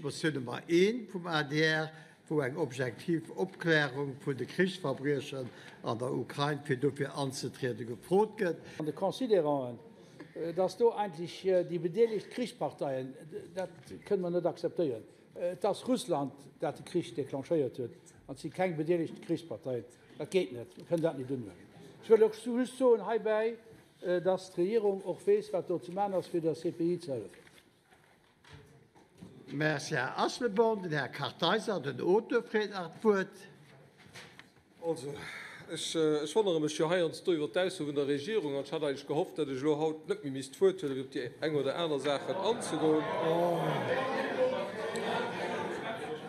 d'Motioun Nummer 1 vum adr, wou eng objektiv Opklärung vun de Krichsverbriechen an der Ukrain, fir dofir anzetrieden, gefrot gëtt. An de Considéranten, dass do eigentlech déi bedeelegt Krichsparteien, dat kënne mer net akzeptéieren. Et ass Russland, dat de Krich declenchéiert huet, an et si keng bedeelegt Krichsparteien. Dat geet net. Mir kënnen dat net unhuelen. Ech wëll och just soen heibäi, dass d'Regierung och weess, wat do ze maachen ass, fir der CPI ze hëllefen. Merci, Här Asselborn. Den Här Kartheiser, den Auteur, freet nach d'Wuert. Also, ech, ech wonnere mech jo heiansdo iwwert d'Ausso vun der Regierung an ech hat eigentlech gehofft, datt ech elo haut net méi misst d'Wuert huelen, fir op déi eng oder aner Saachen anzegoen.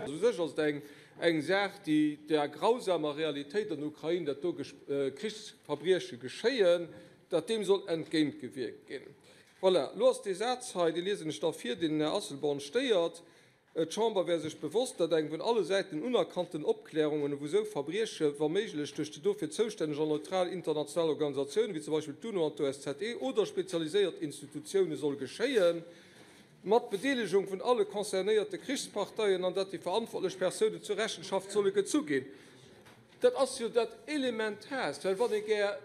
Also u sech ass et eng, eng Saach, déi der grausamer Realitéit an der Ukrain, datt do Krichsverbrieche geschéien, datt deem soll entgéintgewierkt ginn. Voilà, elo ass dee Saz hei, dee liesen ech da vir, deen den Här Asselborn stéiert, D'Chamber wär sech bewosst, datt eng vun alle Säiten unerkannten Opklärungen vu sou Verbrieche wa méiglech duerch déi dofir zoustänneg an neutral international Organisatiounen, wéi zum Beispill d'UNO an d'OSZE oder spezialiséiert Institutioune soll geschéien, mat Bedeelegung vun alle concernéierte Krichsparteien, an datt déi verantwortlech Persounen zur Rechenschaft solle gezu ginn. Dat ass jo dat Elementaarst, well wann ee gär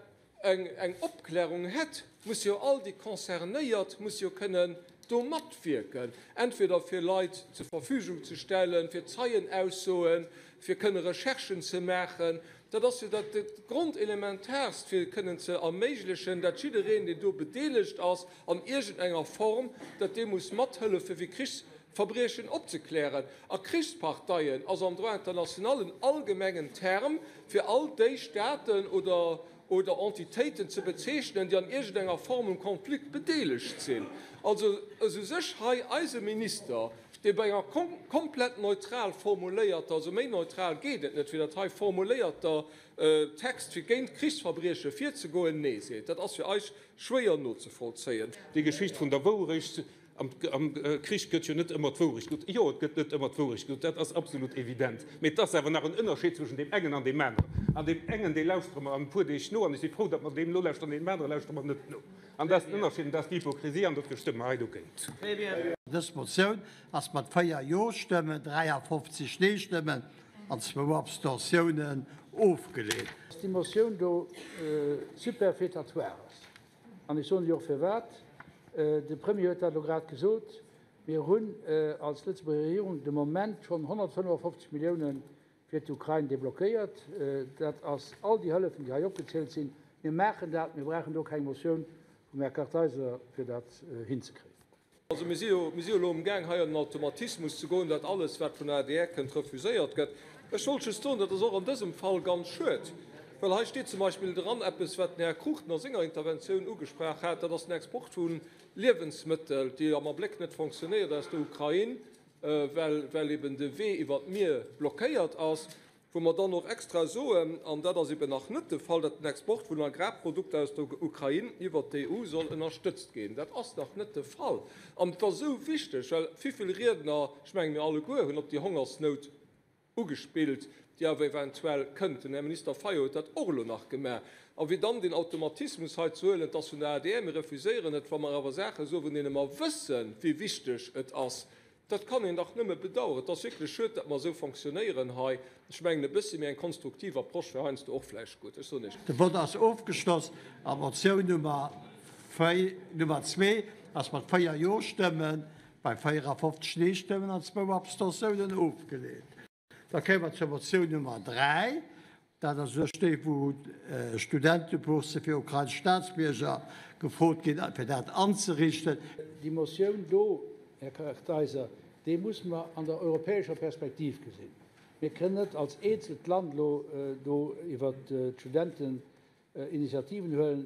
eng Opklärung hätt, musse jo all déi Concernéiert musse jo kënnen do matwierken, entweder fir Leit zur Verfügung ze stellen, fir Zeienaussoen, fir kënne Recherchen ze maachen. Dat ass jo dat Grondelementaarst, fir kënnen ze erméiglechen, dat jiddereen, deen do bedeelegt ass an iergendenger Form, dat dee muss mathëllefen, fir Krichsverbriechen opzeklären. A Krichsparteien ass am Droit international en allgemengen Term, fir all déi Staaten oder oder Entitéiten ze bezeechnen, déi an iergendenger Form um Konflikt bedeelegt sinn. Also u sech hei eise Minister, dee bei enger komplett neutral formuléierter, also méi neutral geet et net wéi dat hei formuléierter Text, fir géint Krichsverbrieche virzegoen, Nee seet, dat ass fir eis schwéier nozevollzéien. Déi Geschicht vun der Wourecht, Am Krich gëtt jo net ëmmer d'Wourecht gesot. Jo, et gëtt net ëmmer d'Wourecht gesot, dat ass absolut evident. Mee et ass awer nach en Ënnerscheed zwëschen deem engen an deem aneren. An deem engen, dee lauschtere mer an e puer Deeg no, an ech si frou, datt mer deem nolauschteren, an deem anere lauschtere mer net no. An dat ass den Ënnerscheed an dat ass déi Hypokrisie, an dofir stëmme mer hei dogéint. Dës Motioun ass mat 4 Jo-Stëmmen, 53 Nee-Stëmmen an zwou Abstentiounen ofgeleent. Dass déi Motioun do superfétatoire ass. An ech soen lech och firwat. De Premier huet dat elo grad gesot, Mir hunn als Lëtzebuerger Regierung de Moment schonn 155 Milliounen fir d'Ukrain deblockéiert. Dat ass all déi Hëllefen, déi hei opgezielt sinn. Mir maachen dat. Mir brauchen do keng Motioun vum Här Kartheiser, fir dat hinzekréien. Also mir si jo, mir si jo elo amgaang hei an den Automatismus ze goen, datt alles, wat vun der adr kënnt, refuséiert gëtt. Ech wollt just soen, dat ass och an dësem Fall ganz schued, well hei steet zum Beispill dran eppes, wat den Här Cruchten a senger Interventioun ugesprach hat, dat ass den Export vu Liewensmëttel, déi am Abléck net fonctionnéiert aus der Ukrain, well, well eben de Wee iwwer d'Mier blockéiert ass. Wou mer dann och extra soen, an dat ass eben nach net de Fall, datt den Export vun Agrarprodukter aus der Ukrain iwwert d'EU soll ënnerstëtzt ginn. Dat ass nach net de Fall. An et ass esou wichteg, well vivill Riedner, ech menge mir alleguer, hunn op déi Hongersnout ugespillt, déi awer eventuell kënnt. Den Här Minister Fayot huet dat och elo nach gemaach. A fir dann deen Automatismus hei ze huelen, et ass vun der adr, mir refuséieren et, wa mer awer Saache soen, vun deene mer wëssen, wéi wichteg et ass, Dat kann een dach nëmme bedauern. Et ass wierklech schued, datt mer esou fonctionnéieren hei. Ech mengen, e bëssi méi eng konstruktiv Approche wär heiansdo och vläicht gutt. Ech soen Iech. De Vott ass ofgeschloss an d'Motioun Nummer 4, Nummer 2 ass mat 4 Jo-Stëmme bei 54 Nee-Stëmmen an zwou Abstentiounen ofgeleent. Da kéime mer zur Motioun Nummer 3. Dat ass u sech déi, wou Studentebourse fir ukrainesch Staatsbierger gefrot ginn, fir dat anzeriichten. Déi Motioun do, Här Kartheiser, déi muss mer an der europäescher Perspektiv gesinn. Mir kënnen net als eenzelt Land elo do iwwert d'Studenten Initiativen huelen.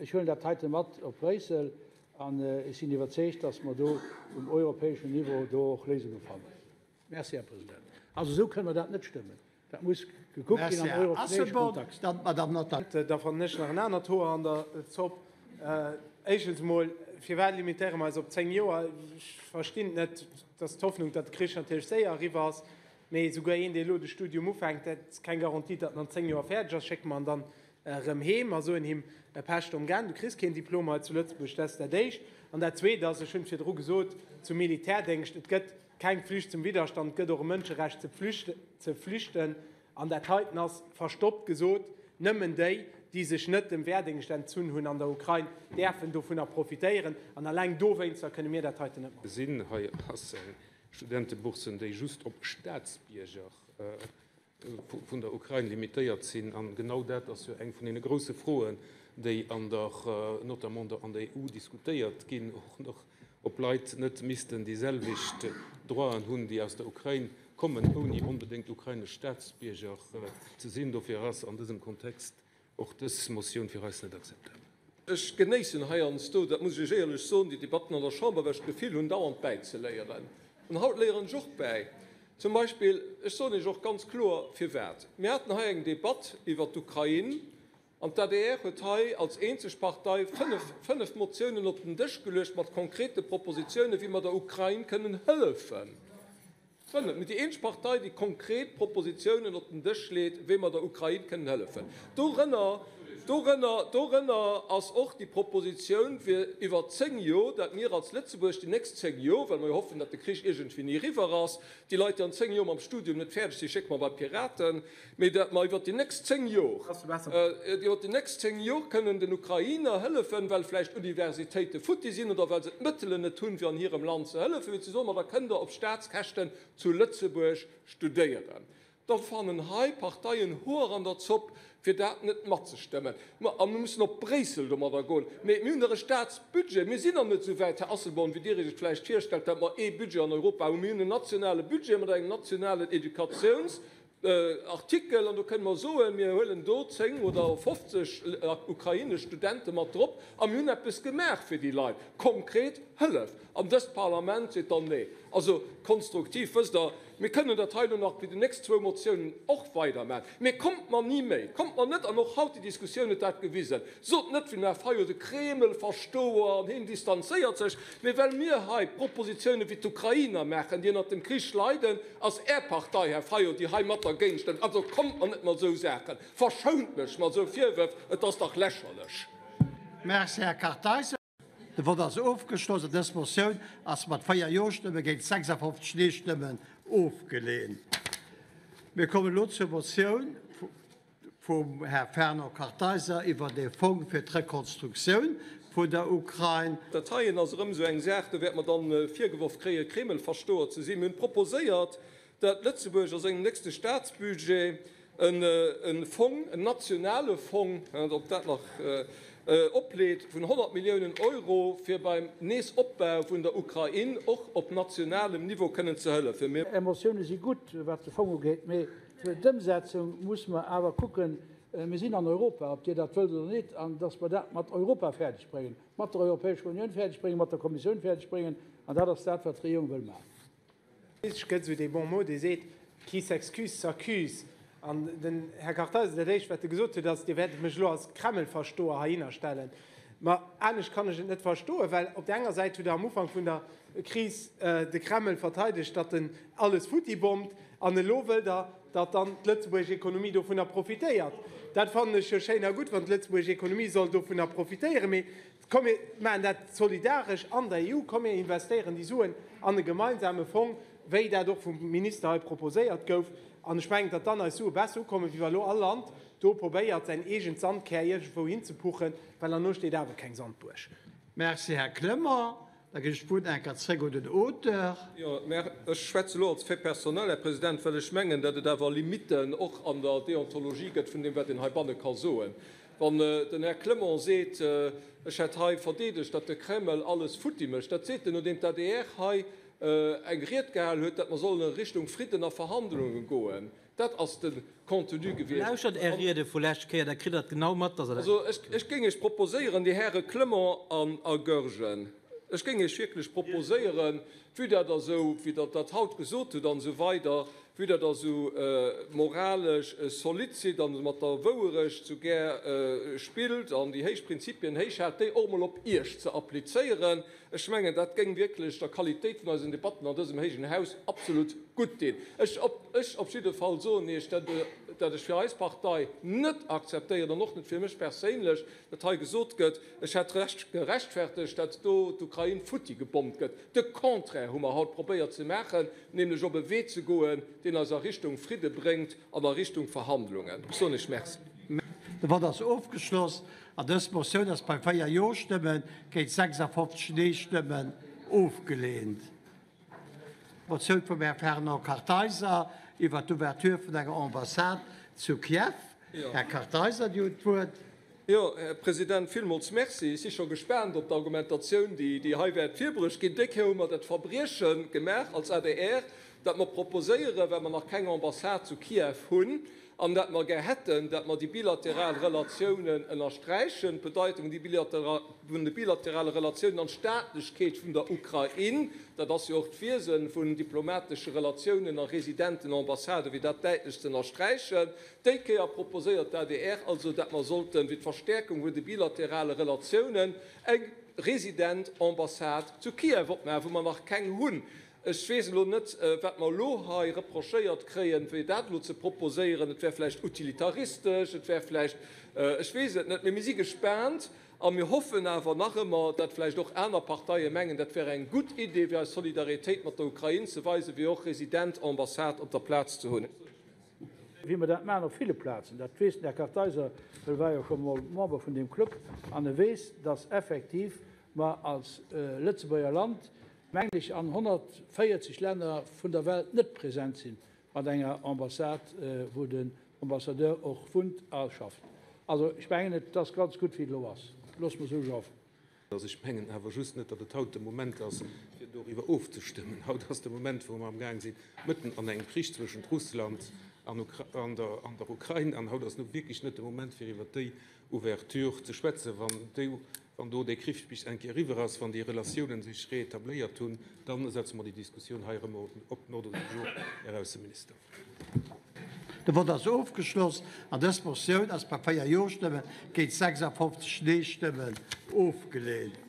Ech huelen dat heite mat op Bréissel an ech sinn iwwerzeegt, dass mer do um europäeschen Niveau do och Léisunge fannen. Merci, Här President. Also esou kënne mer dat net stëmmen. Dat muss gekuckt ginn am europäesche Kontext. Da fannen ech nach en anert Hoer an der Zopp. Éischtens emol, firwat limitéiere mer eis op 10 Joer? Ech verstinn et net. Et ass d'Hoffnung, datt de Krich natierlech séier eriwwer ass. Mee esouguer een, dee elo de Studium ufänkt, dat ass keng Garantie, datt en an 10 Joer fäerdeg ass. Schécke mer en dann erëm heem a soen him, Pech dom Gän, du kriss keen Diplom hei zu Lëtzebuerg. Dat ass dat Éischt. An dat Zweet ass, ech hunn et virdru gesot, zum Militärdéngscht, Et gëtt. keng Pflicht zum Widerstand, et gëtt och e Mënscherecht ze flüchten. An dat heiten ass, verstoppt gesot, nëmmen déi, déi sech net dem Wehrdéngscht entzunn hunn an der Ukrain, däerfen dovunner profitéieren. An alleng dowéinster kënne mir dat heiten net matdroen. Sinn. Hei ass eng Studentebourse, déi just op Staatsbierger vun der Ukrain limitéiert sinn. An genau dat ass jo eng vun deene grouse Froen, déi an der, notamment an der EU diskutéiert ginn, och nach, ob Leit net missten déi selwecht Droiten hunn, déi aus der Ukrain kommen, ouni onbedéngt ukrainesch Staatsbierger ze sinn. Dofir ass an dësem Kontext och dës Motioun fir eis net akzeptabel. Ech genéissen heiansdo, dat muss ech Iech éierlech soen, déi Debatten an der Chamber, well ech d'Gefill hunn, dauernd bäizeléieren. An haut léieren ech och bäi. Zum Beispill, ech soen Iech och ganz kloer firwat, Mir haten hei eng Debatt iwwert d'Ukrain an d'ADR huet hei als eenzeg Partei fënnf Motiounen op den Dësch geluecht mat konkrete Propositionen, wéi mer der Ukrain kënnen hëllefen. Fënnef, Mir déi eenzeg Partei, déi konkret Propositionen op den Dësch leet, wéi mer der Ukrain kënnen hëllefen. Dorënner, dorënner, dorënner ass och déi Propositioun fir iwwer 10 Jor, dat mir als Lëtzebuerg déi nächst 10 Jor, well mer jo hoffen, dat de Krich iergendwéini eriwwer ass, déi Leit, déi an 10 Jor mam Studium net fäerdeg sinn, schécke mer bei d'Piraten, mee dat mer iwwer déi nächst 10 Jor, iwwer déi nächst 10 Jor kënnen den Ukrainer hëllefen, well vläicht Universitéite futti sinn oder well se d'Mëttelen net hunn, fir an hirem Land ze hëllefen, fir ze soen, ma da kënnt Der op Staatskäschten zu Lëtzebuerg studéieren. Da fannen hei Parteien Hoer an der Zopp, fir dat net matzestëmmen. Ma a mir mussen op Bréissel domadder goen. Mee mir hunn dach e Staatsbudget. Mir sinn nach net esou wäit, Här Asselborn, wéi Dir Iech et vläicht virstellt, datt mer ee Budget an Europa hunn. Mir hunn en nationale Budget mat engem nationalen Educatiouns Artikel, an do kënne mer soen, mir huelen do 10 oder 50 ukrainesch Studente mat drop a mir hunn eppes gemaach fir déi Leit, konkret Hëllef. An dëst Parlament seet dann, Nee. Also konstruktiv, wësst Der, mir kënnen dat hei elo nach bei den nächst zwou Motiounen och weidermachen, mee kommt mer ni méi, kommt mer net, an och haut déi Diskussioun huet dat gewisen, sot net wéi den Här Fayot, de Kremlverstoer an hien distanzéiert sech, mee well mir hei Propositiounen wéi d'Ukrainer maachen, déi ënnert dem Krich leiden, Ass Är Partei, Här Fayot, déi hei mat dergéint stëmmt? Also kommt mer net mat esou Saachen! Verschount mech mat esou Virwërf, et ass dach lächerlech! Merci, Här Kartheiser. De Vott ass ofgeschloss an dës Motioun ass mat 4 Jo-Stëmme géint 56 Nee-Stëmmen ofgeleent. Mir kommen elo zur Motioun vum Här Fernand Kartheiser iwwert ee Fong fir d'Rekonstruktioun vun der Ukrain. Dat heien ass erëm esou eng Saach, do wäerte mer dann virgeworf kréien, Kremlverstoer ze sinn. Mir hunn proposéiert, dat Lëtzebuerg a sengem nächste Statsbudget e Fong, en nationale Fong, ob dat nach opleet, vun 100 Milliounen Euro, fir beim Neesopbau vun der Ukrain och op nationalem Niveau kënnen ze hëllefen. Mir. Är Motioune si gutt, wat de Fong ugeet, mee Fir d'Ëmsetzung musse mer awer kucken, mir sinn an Europa, ob Dir dat wëllt oder net, an dass mer dat mat Europa fäerdeg bréngen, mat der Europäescher Unioun fäerdeg bréngen, mat der Kommissioun fäerdeg bréngen, an dat ass dat, wat d'Regierung wëll maachen. Et gëtt esou dee Bon mot, dee seet, Qui s'excuse, s'accuse. An den Här Kartheiser, dat Éischt, wat e gesot huet, ass, Dir wäertet mech elo als Kremlverstoer heihinner stellen. Ma anescht kann ech et net verstoen, well op där enger Säit hutt Der am Ufank vun der Kris de Kreml verteidegt, datt en alles futtibommt, an elo wëllt Der, datt dann d'lëtzebuergesch Ekonomie dovunner profitéiert. Dat fannen ech jo schéin a gutt, wann d'lëtzebuergesch Ekonomie soll dovunner profitéieren, mee komm mir maachen dat solidaresch an der EU, komm mir investéieren déi Suen an e gemeinsame Fong, wéi dat och vum Minister hei proposéiert gouf. An ech mengen, datt dann eis Sue besser ukommen, wéi wa lo all Land do probéiert, säin eegent Sandkär iergendwou hinzepuchen, well herno steet awer keng Sandbuerg. Merci, Här Clement. Da ginn ech d'Wuert eng Kéier zréck un den Auteur. Jo, mä ech schwätze elo als Fait personnel, Här President, well ech mengen, datt et awer Limiten och an der Deontologie gëtt vun deem, wat een heibanne ka soen. Wann den Här Clement seet, ech hätt hei verdeedegt, datt de Kreml alles futti mécht, dat seet en, nodeem d'ADR hei eng Ried gehal huet, datt mer sollen a Richtung Fridden a Verhandlungen goen. Dat ass de Contenu gewiescht. Lauschtert Är Riede vu lescht Kéier, da kritt Der et genau mat, dass Der dat. Also ech géing Iech proposéieren, déi Häre Clement an a Goergen, ech géing Iech wierklech proposéieren, vue dat Der esou, wéi Der dat haut gesot hutt an esou weider, vue dat Der esou moralesch solid sidd an mat der Wouerecht esou gär spillt an déi héich Prinzipien héich haalt, déi och emol op Iech ze applizéieren. Ech mengen, dat géing wierklech der Qualitéit vun eisen Debatten an dësem héijen Haus absolut gutt dinn. Ech ech op jidde Fall soen Iech, dat dat ech fir eis Partei net akzeptéieren an och net fir mech perséinlech, dat hei gesot gëtt, ech hätt gerechtfertegt, dat do d'Ukrain futti gebommt gëtt. De Contraire! Contraire hu mer haut probéiert ze maachen, nämlech op e Wee ze goen, deen eis a Richtung Fridde bréngt an a Richtung Verhandlungen. Ech soen Iech Merci. De Vott ass ofgeschloss an dës Motioun ass bei 4 Jo-Stëmme géint 56 Nee-Stëmmen ofgeleent. D'Motioun vum Här Fernand Kartheiser iwwert d'Ouverture vun enger Ambassade zu Kiew. Här Kartheiser, Dir hutt d'Wuert. Jo, Här President, villmools Merci. Ech si scho gespaant op d'Argumentatioun, déi hei wäert virbruecht ginn. Déi Kéier hu mer dat Verbrieche gemaach als adr, dat mer proposéieren, well mer nach keng Ambassade zu Kiew hunn, an dat mer gär hätten, dat mer déi bilateral Relatiounen ënnersträichen, d'Bedeitung vun de bilaterale Relatiounen an d'Staatlechkeet vun der Ukrain, dat ass jo och d'Wiese vun diplomatesche Relatiounen a Residentenambassaden, fir dat däitlech ze ënnersträichen. Déi Kéier proposéiert d'ADR also, dat mer sollten, fir d'Verstärkung vun de bilaterale Relatiounen, eng Resident-Ambassade zu Kiew opmaachen, wou mer nach keng hunn. Ech weess elo net, wat mer elo hei reprochéiert kréien, fir dat elo ze proposéieren. Et wär vläicht utilitaristesch, et wär vläicht, ech weess et net. Mee mir si gespaant a mir hoffen awer nach ëmmer, datt vläicht och aner Parteie mengen, dat wär eng gutt Idee, fir eis Solidaritéit mat der Ukrain ze weisen, fir och Resident-Ambassade op der Plaz ze hunn. Wéi mer dat maachen op ville Plazen, dat weess den Här Kartheiser, well e war jo scho mol Member vun deem Club an e weess, datt effektiv mer als Lëtzebuerger Land, mengen ech, an 140 Länner vun der Welt net present sinn mat enger Ambassade, wou den Ambassadeur och wunnt a schafft. Also ech mengen, et ass ganz gutt, wéi et elo ass. Loosse mer esou schaffen. Also ech mengen awer just net, datt et haut de Moment ass, fir doriwwer ofzestëmmen. Haut ass de Moment, wou mer amgaang sinn, mëtten an engem Krich zwëschent Russland an der Ukrain, an haut ass nu wierklech net de Moment, fir iwwert déi Ouverture ze schwätzen. Wann déi, wann do dee Krich bis eng Kéier eriwwer ass, wann déi Relatiounen sech reetabléiert hunn, da setze mer déi Diskussioun hei erëm op den Ordre du jour, Här Ausseminister. De Vott ass ofgeschloss an dës Motioun ass bei 4 Jo-Stëmme géint 56 Nee-Stëmmen ofgeleent.